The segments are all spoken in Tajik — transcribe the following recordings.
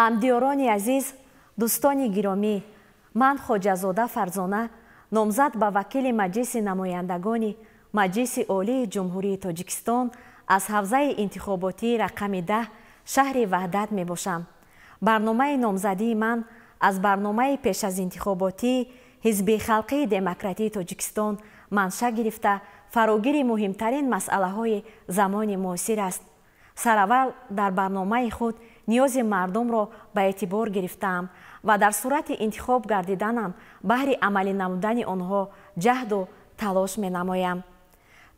Ҳамдиёрони азиз, дӯстони гиромӣ, ман Хоҷазода Фарзона, номзад ба вакили Маҷлиси намояндагони Маҷлиси Олии Ҷумҳурии Тоҷикистон аз ҳавзаи интихоботии рақами 10 шаҳри Ваҳдат мебошам. Барномаи номзадии ман аз барномаи пеш аз интихоботии Ҳизби Халқии Демократии Тоҷикистон манша гирифта, фарогири муҳимтарин масъалаҳои замони муосир аст. Сараввал дар барномаи худ ниёзи мардумро ба эътибор гирифтаам ва дар сурати интихоб гардиданам баҳри амалӣ намудани онҳо ҷаҳду талош менамоям.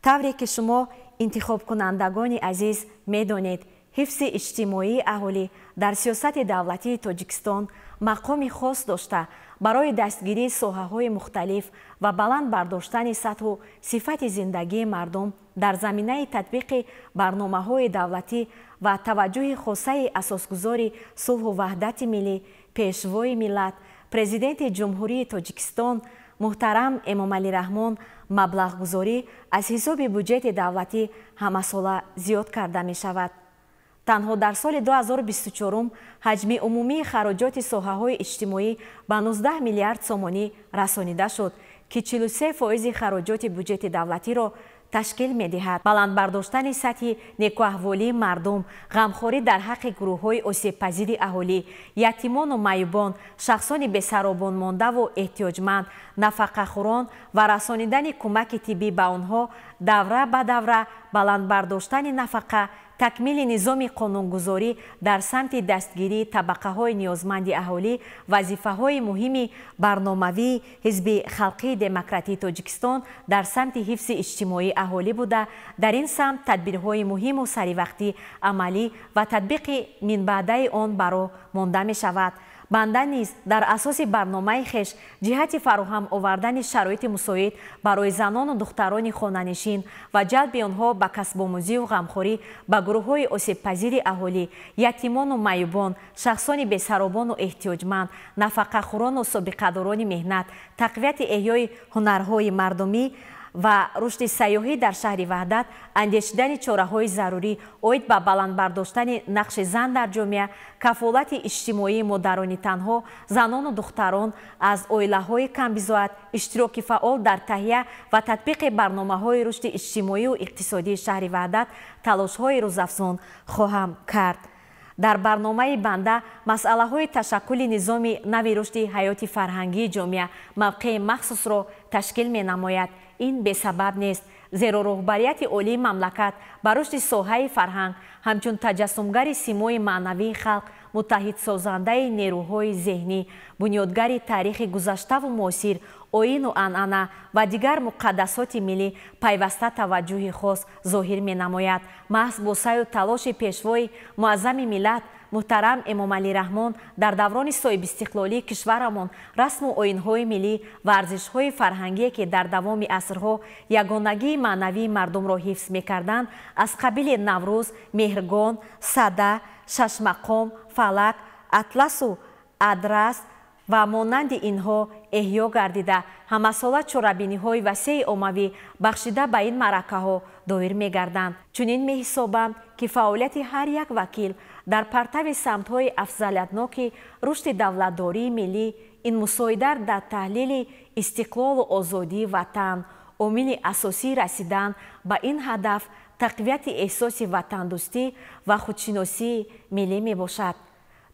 Тавре ки шумо интихобкунандагони азиз медонед, ҳифзи иҷтимоии аҳолӣ дар сиёсати давлатии Тоҷикистон мақоми хос дошта, барои дастгирии соҳаҳои мухталиф ва баланд бардоштани сатҳу сифати зиндагии мардум дар заминаи татбиқи барномаҳои давлатӣ ва таваҷҷӯҳи хосаи асосгузори сулҳу ваҳдати миллӣ, Пешвои миллат, Президенти Ҷумҳурии Тоҷикистон муҳтарам Эмомалӣ Раҳмон маблағгузорӣ аз ҳисоби буҷети давлатӣ ҳамасола зиёд карда мешавад. Танҳо дар соли 2024 ҳаҷми умумии хароҷоти соҳаҳои иҷтимоӣ ба 19 миллиард сомонӣ расонида шуд, ки 43% хароҷоти буҷети давлатиро ташкил медиҳад. Баланд бардоштани сатҳи некуаҳволии мардум, ғамхорӣ дар ҳаққи гурӯҳҳои осебпазири аҳолӣ, ятимону маъюбон, шахсони бесаробонмондаву эҳтиёҷманд, нафақахӯрон ва расонидани кӯмаки тиббӣ ба онҳо, давра ба давра баланд бардоштани нафақа, такмили низоми қонунгузорӣ дар самти дастгирии табақаҳои ниёзманди аҳолӣ вазифаҳои муҳими барномавии Ҳизби Халқии Демократии Тоҷикистон дар самти ҳифзи иҷтимоии аҳолӣ буда, дар ин самт тадбирҳои муҳиму саривақтӣ амалӣ ва татбиқи минбаъдаи он ба роҳ монда мешавад. Банда низ дар асоси барномаи хеш ҷиҳати фароҳам овардани шароити мусоид барои занону духтарони хонанишин ва ҷалби онҳо ба касбомӯзию ғамхорӣ ба гурӯҳҳои осебпазири аҳолӣ, ятимону маъюбон, шахсони бесаробону эҳтиёҷманд, нафақахӯрону собиқадорони меҳнат, тақвияти эҳёи ҳунарҳои мардумӣ ва рушди сайёҳӣ дар шаҳри Ваҳдат, андешидани чораҳои зарурӣ оид ба баланд бардоштани нақши зан дар ҷомеа, кафолати иҷтимоии модарони танҳо, занону духтарон аз оилаҳои камбизоат, иштироки фаъол дар таҳия ва татбиқи барномаҳои рушди иҷтимоию иқтисодии шаҳри Ваҳдат талошҳои рӯзафзун хоҳам кард. Дар барномаи банда масъалаҳои ташаккули низоми нави рушди ҳаёти фарҳангии ҷомеа мавқеи махсусро ташкил менамояд. Ин бесабаб нест, зеро роҳбарияти олии мамлакат ба рушди соҳаи фарҳанг ҳамчун таҷассумгари симои маънавии халқ, муттаҳидсозандаи нерӯҳои зеҳнӣ, бунёдгари таърихи гузаштаву муосир, оину анъана ва дигар муқаддасоти миллӣ пайваста таваҷҷӯҳи хос зоҳир менамояд. Маҳз бо саъю талоши Пешвои муаззами миллат муҳтарам Эмомалӣ Раҳмон дар даврони соҳибистиқлолии кишварамон расму оинҳои миллӣ ва арзишҳои фарҳангие, ки дар давоми асрҳо ягонагии маънавии мардумро ҳифз мекарданд, аз қабили Наврӯз, Меҳргон, Сада, Шашмақом, Фалак, Атласу Адрас ва монанди инҳо эҳё гардида, ҳамасола чорабиниҳои васеи оммавӣ бахшида ба ин маъракаҳо доир мегарданд. Чунин меҳисобам, ки фаъолияти ҳар як вакил дар партави самтҳои афзалиятноки рушди давлатдории миллӣ, ин мусоидат дар таҳлили истиқлолу озодии ватан, омили асосии расидан ба ин ҳадаф тақвияти эҳсоси ватандӯстӣ ва худшиносии миллӣ мебошад.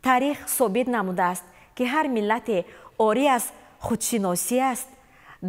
Таърих собит намудааст, ки ҳар миллате орӣ аз худшиносӣ аст,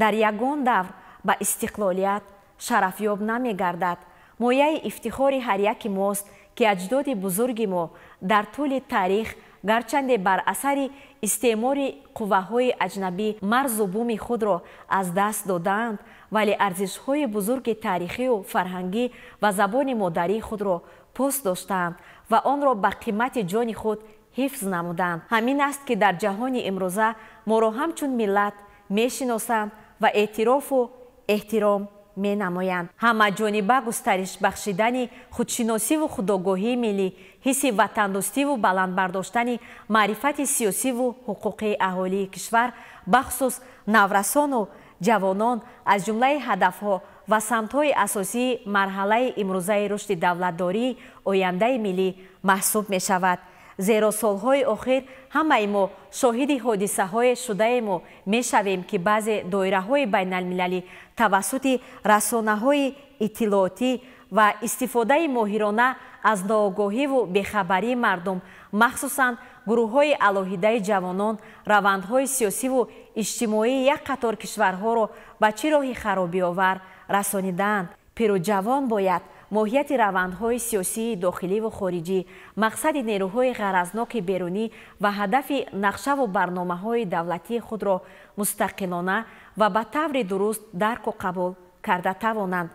дар ягон давр ба истиқлолият шарафёб намегардад. Мояи ифтихори ҳар яки мост, ки аҷдоди бузурги мо дар тӯли таърих, гарчанде бар асари истеъмори қувваҳои аҷнабӣ марзу буми худро аз даст додаанд, вале арзишҳои бузурги таърихию фарҳангӣ ва забони модарии худро пос доштаанд ва онро ба қимати ҷони худ ҳифз намуданд. Ҳамин аст, ки дар ҷаҳони имрӯза моро ҳамчун миллат мешиносанд ва эътирофу эҳтиром менамоянд. Ҳамаҷониба густариш бахшидани худшиносиву худогоҳии миллӣ, ҳисси ватандӯстиву баланд бардоштани маърифати сиёсиву ҳуқуқии аҳолии кишвар, бахусус наврасону ҷавонон, аз ҷумлаи ҳадафҳо ва самтҳои асосии марҳалаи имрӯзаи рушди давлатдории ояндаи миллӣ маҳсуб мешавад. Зеро солҳои охир ҳамаи мо шоҳиди ҳодисаҳое шудаему мешавем, ки баъзе доираҳои байналмилалӣ тавассути расонаҳои иттилоотӣ ва истифодаи моҳирона аз ноогоҳиву бехабарии мардум, махсусан гурӯҳҳои алоҳидаи ҷавонон, равандҳои сиёсиву иҷтимоии як қатор кишварҳоро ба чӣ роҳи харобиовар расонидаанд. Пиру ҷавон бояд моҳияти равандҳои сиёсии дохиливу хориҷӣ, мақсади нерӯҳои ғаразноки берунӣ ва ҳадафи нақшаву барномаҳои давлатии худро мустақилона ва ба таври дуруст дарку қабул карда тавонанд.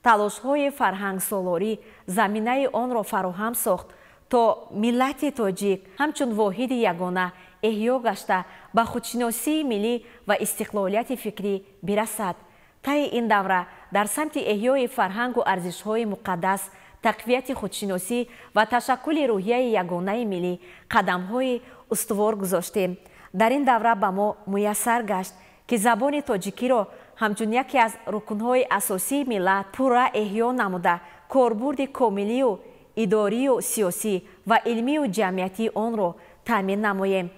Талошҳои фарҳангсолорӣ заминаи онро фароҳам сохт, то миллати тоҷик ҳамчун воҳиди ягона эҳё гашта ба худшиносии миллӣ ва истиқлолияти фикрӣ бирасад. Таи ин давра дар самти эҳёи фарҳангу арзишҳои муқаддас, тақвияти худшиносӣ ва ташаккули рӯҳияи ягонаи миллӣ қадамҳои устувор гузоштем. Дар ин давра ба мо муяссар гашт, ки забони тоҷикиро ҳамчун яке аз рукнҳои асосии миллат пурра эҳё намуда, корбурди комилию идорию сиёсӣ ва илмию ҷамъиятии онро таъмин намоем.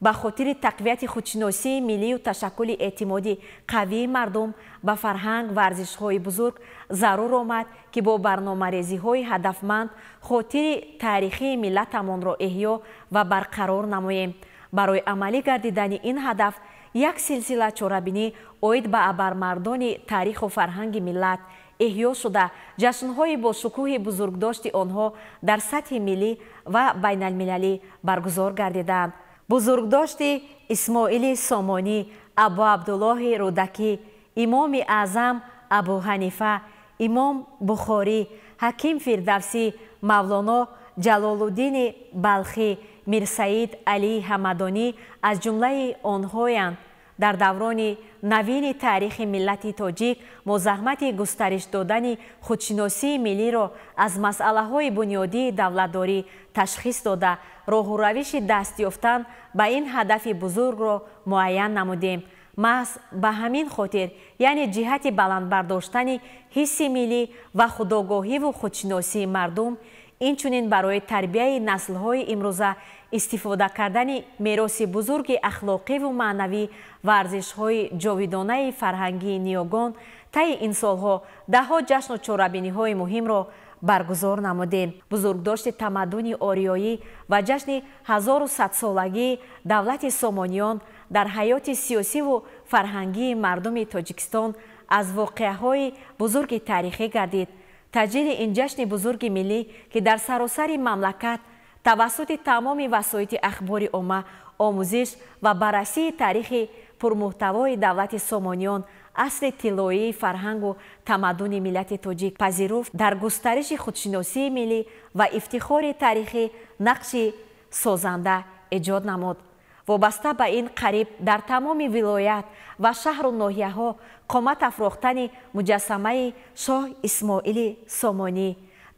Ба хотири тақвияти худшиносии миллию ташаккули эътимоди қавии мардум ба фарҳанг ва арзишҳои бузург зарур омад, ки бо барномарезиҳои ҳадафманд хотири таърихии миллатамонро эҳё ва барқарор намоем. Барои амалӣ гардидани ин ҳадаф як силсила чорабинӣ оид ба абармардони таъриху фарҳанги миллат эҳё шуда, ҷашнҳои бошукӯҳи бузургдошти онҳо дар сатҳи миллӣ ва байналмилалӣ баргузор гардиданд. Бузургдошти Исмоили Сомонӣ, Абу Абдуллоҳи Рӯдакӣ, Имоми Аъзам Абу Ҳанифа, Имом Бухорӣ, Ҳаким Фирдавсӣ, Мавлоно Ҷалолуддини Балхӣ, Мирсаид Алии Ҳамадонӣ аз ҷумлаи онҳоянд. Дар даврони навини таърихи миллати тоҷик мо заҳмати густариш додани худшиносии миллиро аз масъалаҳои бунёдии давлатдорӣ ташхис дода, роҳу равиши даст ёфтан ба ин ҳадафи бузургро муайян намудем. Маҳз ба ҳамин хотир, яъне ҷиҳати баланд бардоштани ҳисси миллӣ ва худогоҳиву худшиносии мардум, инчунин барои тарбияи наслҳои имрӯза истифода кардани мероси бузурги ахлоқиву маънавӣ ва арзишҳои ҷовидонаи фарҳангии ниёгон, таи ин солҳо даҳҳо ҷашну чорабиниҳои муҳимро баргузор намудем. Бузургдошти тамаддуни ориёӣ ва ҷашни 1100-солагии давлати Сомониён дар ҳаёти сиёсиву фарҳангии мардуми Тоҷикистон аз воқеаҳои бузурги таърихӣ гардид. Таҷлили ин ҷашни бузурги миллӣ, ки дар саросари мамлакат тавассути тамоми васоити ахбори омма, омӯзиш ва баррасии таърихи пурмуҳтавои давлати Сомониён, асли тиллоии фарҳангу тамаддуни миллати тоҷик пазируфт, дар густариши худшиносии миллӣ ва ифтихори таърихӣ нақши созанда эҷод намуд. Вобаста ба ин қариб дар тамоми вилоят ва шаҳру ноҳияҳо қомат афрохтани муҷассамаи шоҳ Исмоили Сомонӣ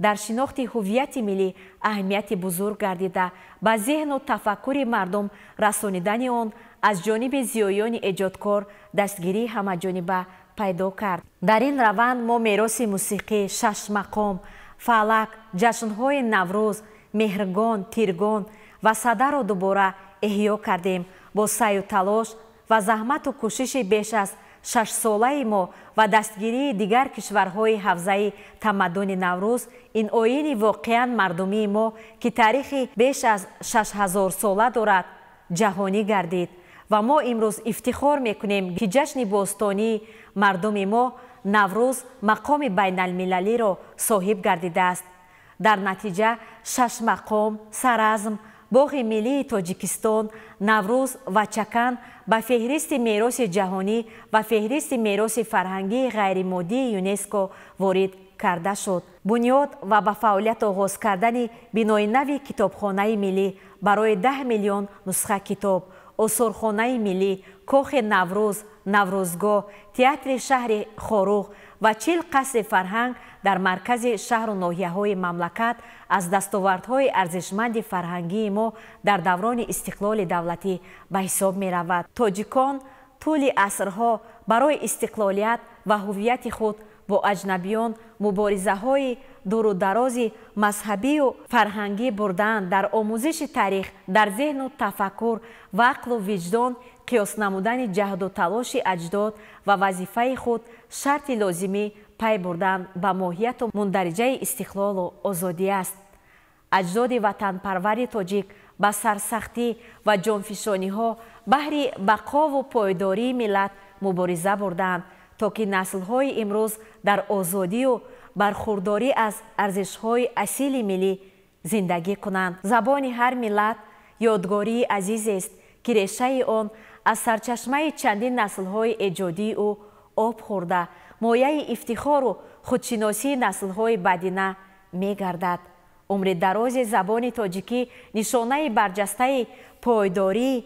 дар шинохти ҳуввияти миллӣ аҳамияти бузург гардида, ба зеҳну тафаккури мардум расонидани он аз ҷониби зиёёни эҷодкор дастгирии ҳамаҷониба пайдо кард. Дар ин раванд мо мероси мусиқӣ, шашмақом, фалак, ҷашнҳои Наврӯз, Меҳргон, Тиргон ва Садаро дубора эҳё кардем. Бо саъю талош ва заҳмату кӯшиши беш аз 6-солаи мо ва дастгирии дигар кишварҳои ҳавзаи тамаддуни Наврӯз, ин оини воқеан мардумии мо, ки таърихи беш аз 6000 сола дорад, ҷаҳонӣ гардид ва мо имрӯз ифтихор мекунем, ки ҷашни бостонии мардуми мо Наврӯз мақоми байналмилалиро соҳиб гардидааст. Дар натиҷа шашмақом, саразм, боғи миллии Тоҷикистон, Наврӯз ва Чакан ба феҳристи мероси ҷаҳонӣ ва феҳристи мероси фарҳангии ғайримоддии ЮНЕСКО ворид карда шуд. Бунёд ва ба фаъолият оғоз кардани бинои нави китобхонаи миллӣ барои 10 миллион нусха китоб, осорхонаи миллӣ, кохи Наврӯз, Наврӯзгоҳ, театри шаҳри Хоруғ ва 40 қасри фарҳанг дар маркази шаҳру ноҳияҳои мамлакат аз дастовардҳои арзишманди фарҳангии мо дар даврони истиқлоли давлатӣ ба ҳисоб меравад. Тоҷикон тӯли асрҳо барои истиқлолият ва ҳуввияти худ Бо аҷнабиён муборизаҳои дуру дарози мазҳабию фарҳангӣ бурдаанд. Дар омӯзиши таърих, дар зеҳну тафаккур ва ақлу виҷдон қиёс намудани ҷаҳду талоши аҷдод ва вазифаи худ шарти лозимӣ пай бурдан ба моҳияту мундариҷаи истиқлолу озодӣ аст. Аҷдоди ватанпарвари тоҷик ба сарсахтӣ ва ҷонфишониҳо баҳри бақову пойдории миллат мубориза бурдаанд, то ки наслҳои имрӯз дар озодию бархурдорӣ аз арзишҳои асили миллӣ зиндагӣ кунанд. Забони ҳар миллат ёдгории азизест, ки решаи он аз сарчашмаи чандин наслҳои эҷодии ӯ об хӯрда, мояи ифтихору худшиносии наслҳои баъдина мегардад. Умри дарози забони тоҷикӣ нишонаи барҷастаи пойдории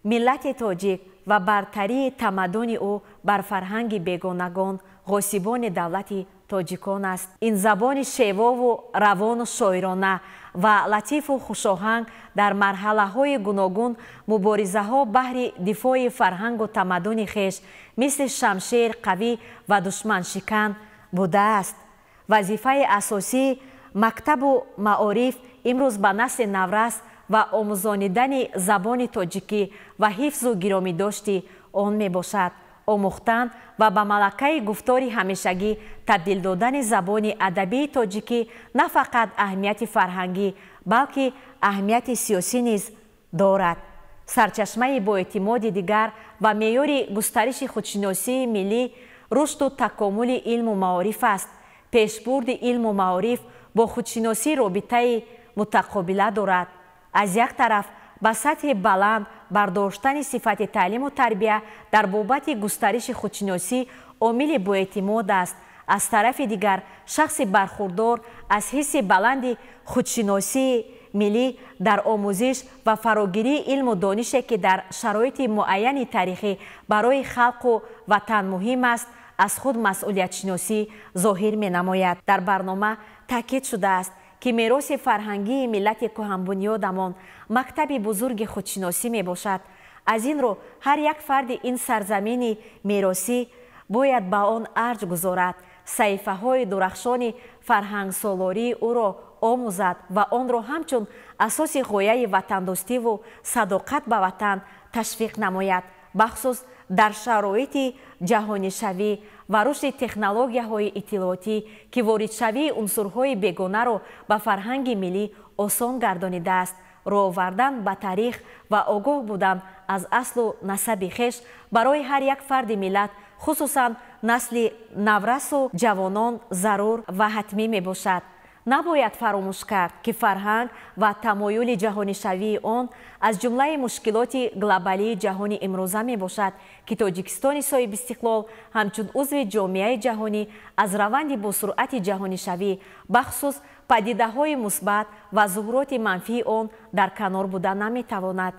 миллати тоҷик ва бартарии тамаддуни ӯ бар фарҳанги бегонагон, ғосибони давлати тоҷикон аст. Ин забони шевову равону шоирона ва латифу хушоҳанг дар марҳалаҳои гуногун муборизаҳо баҳри дифои фарҳангу тамаддуни хеш мисли шамшер қавӣ ва душманшикан будааст. Вазифаи асосии мактабу маориф имрӯз ба насли наврас ва омӯзонидани забони тоҷикӣ ва ҳифзу гиромидошти он мебошад. Омӯхтан ва ба малакаи гуфтори ҳамешагӣ табдил додани забони адабии тоҷикӣ на фақат аҳамияти фарҳангӣ, балки аҳамияти сиёсӣ низ дорад. Сарчашмаи боэътимоди дигар ва меъёри густариши худшиносии миллӣ рушду такомули илму маориф аст. Пешбурди илму маориф бо худшиносӣ робитаи мутақобила дорад. Аз як тараф ба сатҳи баланд бардоштани сифати таълиму тарбия дар бобати густариши худшиносӣ омили боэътимод аст. Аз тарафи дигар шахси бархурдор аз ҳисси баланди худшиносии миллӣ дар омӯзиш ва фарогирии илму донише, ки дар шароити муайяни таърихӣ барои халқу ватан муҳим аст, аз худ масъулиятшиносӣ зоҳир менамояд. Дар барнома таъкид шудааст, ки мероси фарҳангии миллати кӯҳанбунёдамон мактаби бузурги худшиносӣ мебошад. Аз ин рӯ ҳар як фарди ин сарзамини меросӣ бояд ба он арҷ гузорад, саҳифаҳои дурахшони фарҳангсолории ӯро омӯзад ва онро ҳамчун асоси ғояи ватандӯстиву садоқат ба ватан ташвиқ намояд. Бахусус дар шароити ҷаҳонишавӣ ва рушди технологияҳои иттилоотӣ, ки воридшавии унсурҳои бегонаро ба фарҳанги миллӣ осон гардонидааст, рӯ овардан ба таърих ва огоҳ будан аз аслу насаби хеш барои ҳар як фарди миллат, хусусан насли наврасу ҷавонон зарур ва ҳатмӣ мебошад. Набояд фаромӯш кард, ки фарҳанг ва тамоюли ҷаҳонишавии он аз ҷумлаи мушкилоти глобалии ҷаҳони имрӯза мебошад, ки Тоҷикистони соҳибистиқлол ҳамчун узви ҷомеаи ҷаҳонӣ аз раванди босуръати ҷаҳонишавӣ, бахусус падидаҳои мусбат ва зуҳуроти манфии он дар канор буда наметавонад.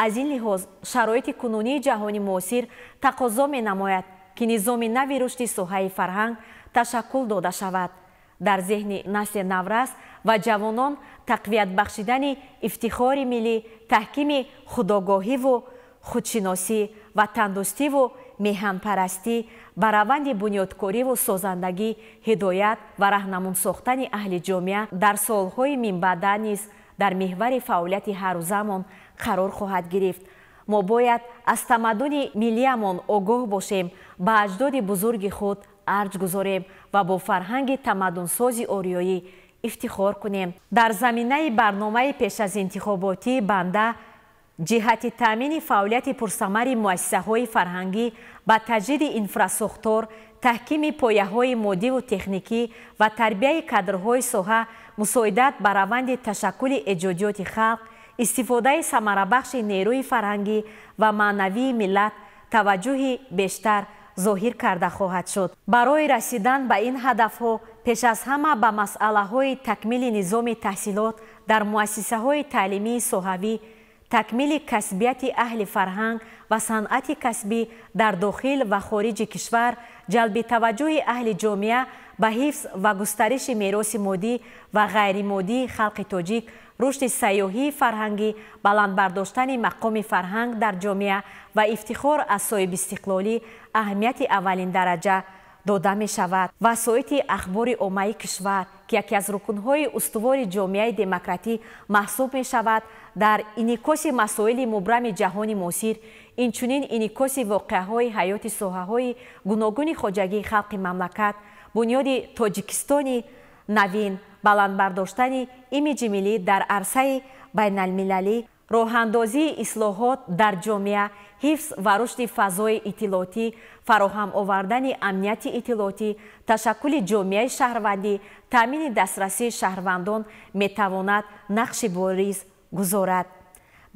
Аз ин лиҳоз шароити кунунии ҷаҳони муосир тақозо менамояд, ки низоми нави рушди соҳаи фарҳанг ташаккул дода шавад. Дар зеҳни насли наврас ва ҷавонон тақвият бахшидани ифтихори миллӣ, таҳкими худогоҳиву худшиносӣ, ватандӯстиву меҳанпарастӣ, ба раванди бунёдкориву созандагӣ ҳидоят ва раҳнамун сохтани аҳли ҷомеа дар солҳои минбаъда низ дар меҳвари фаъолияти ҳаррӯзамон қарор хоҳад гирифт. Мо бояд аз тамаддуни миллиямон огоҳ бошем, ба аҷдоди бузурги худ арҷ гузорем ва бо фарҳанги тамаддунсози ориёӣ ифтихор кунем. Дар заминаи барномаи пеш аз интихоботии банда ҷиҳати таъмини фаъолияти пурсамари муассисаҳои фарҳангӣ ба таҷдиди инфрасохтор, таҳкими пояҳои моддиву техникӣ ва тарбияи кадрҳои соҳа, мусоидат ба раванди ташаккули эҷодиёти халқ, истифодаи самарабахши нерӯи фарҳангӣ ва маънавии миллат таваҷҷӯҳи бештар зоҳир карда хоҳад шуд. Барои расидан ба ин ҳадафҳо пеш аз ҳама ба масъалаҳои такмили низоми таҳсилот дар муассисаҳои таълимии соҳавӣ, такмили касбияти аҳли фарҳанг ва санъати касбӣ дар дохил ва хориҷи кишвар, ҷалби таваҷҷӯҳи аҳли ҷомеа ба ҳифз ва густариши мероси моддӣ ва ғайримоддии халқи тоҷик, рушди сайёҳии фарҳангӣ, баланд бардоштани мақоми фарҳанг дар ҷомеа ва ифтихор аз соҳибистиқлолӣ аҳамияти аввалин дараҷа дода мешавад. Васоити ахбори оммаи кишвар, ки яке аз рукнҳои устувори ҷомеаи демократӣ маҳсуб мешавад, дар инъикоси масоили мубрами ҷаҳони муосир, инчунин инъикоси воқеаҳои ҳаёти соҳаҳои гуногуни хоҷагии халқи мамлакат, бунёди Тоҷикистони навин, баланд бардоштани имиҷи миллӣ дар арсаи байналмилалӣ, роҳандозии ислоҳот дар ҷомеа, ҳифз ва рушди фазои иттилоотӣ, фароҳам овардани амнияти иттилоотӣ, ташаккули ҷомеаи шаҳрвандӣ, таъмини дастрасии шаҳрвандон метавонад нақши бориз гузорад.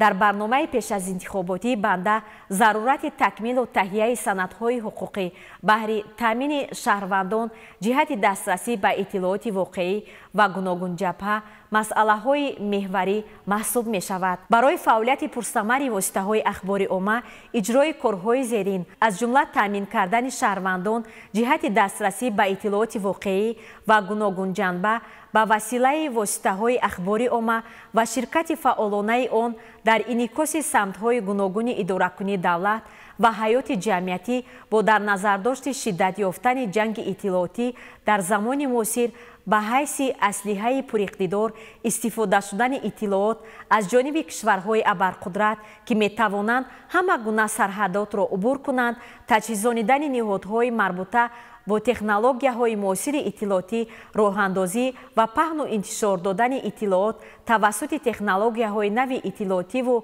Дар барномаи пеш аз интихоботии банда зарурати такмилу таҳияи санадҳои ҳуқуқӣ баҳри таъмини шаҳрвандон ҷиҳати дастрасӣ ба иттилооти воқеӣ ва гуногунҷабҳа масъалаҳои меҳварӣ маҳсуб мешавад. Барои фаъолияти пурсамари воситаҳои ахбори омма иҷрои корҳои зерин, аз ҷумла таъмин кардани шаҳрвандон ҷиҳати дастрасӣ ба иттилооти воқеӣ ва гуногунҷанба ба василаи воситаҳои ахбори омма ва ширкати фаъолонаи он дар инъикоси самтҳои гуногуни идоракунии давлат ва ҳаёти ҷамъиятӣ бо дар назардошти шиддат ёфтани ҷанги иттилоотӣ дар замони муосир ба ҳайси аслиҳаи пуриқтидор истифода шудани иттилоот аз ҷониби кишварҳои абарқудрат, ки метавонанд ҳама гуна сарҳадотро убур кунанд, таҷҳизонидани ниҳодҳои марбута бо технологияҳои муосири иттилоотӣ, роҳандозӣ ва паҳну интишор додани иттилоот тавассути технологияҳои нави иттилоотиву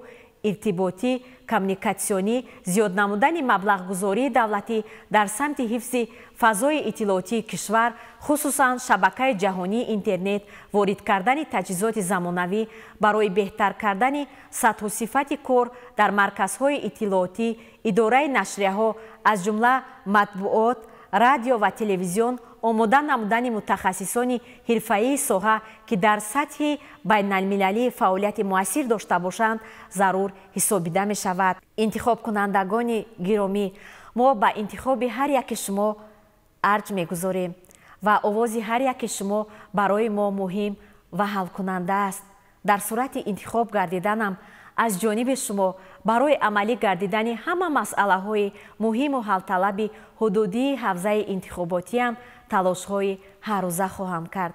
иртиботӣ, коммуникатсионӣ, зиёд намудани маблағгузории давлатӣ дар самти ҳифзи фазои иттилоотии кишвар, хусусан шабакаи ҷаҳонии интернет, ворид кардани таҷҳизоти замонавӣ барои беҳтар кардани сатҳу сифати кор дар марказҳои иттилоотӣ, идораи нашрияҳо, аз ҷумла матбуот, радио ва телевизион, омода намудани мутахассисони ҳирфаии соҳа, ки дар сатҳи байналмилалӣ фаъолияти муассир дошта бошанд, зарур ҳисобида мешавад. Интихобкунандагони гиромӣ, мо ба интихоби ҳар яки шумо арҷ мегузорем ва овози ҳар яки шумо барои мо муҳим ва ҳалкунанда аст. Дар сурати интихоб гардиданам аз ҷониби шумо барои амалӣ гардидани ҳама масъалаҳои муҳиму ҳалталаби ҳудудии ҳавзаи интихоботиам талошҳои ҳаррӯза хоҳам кард.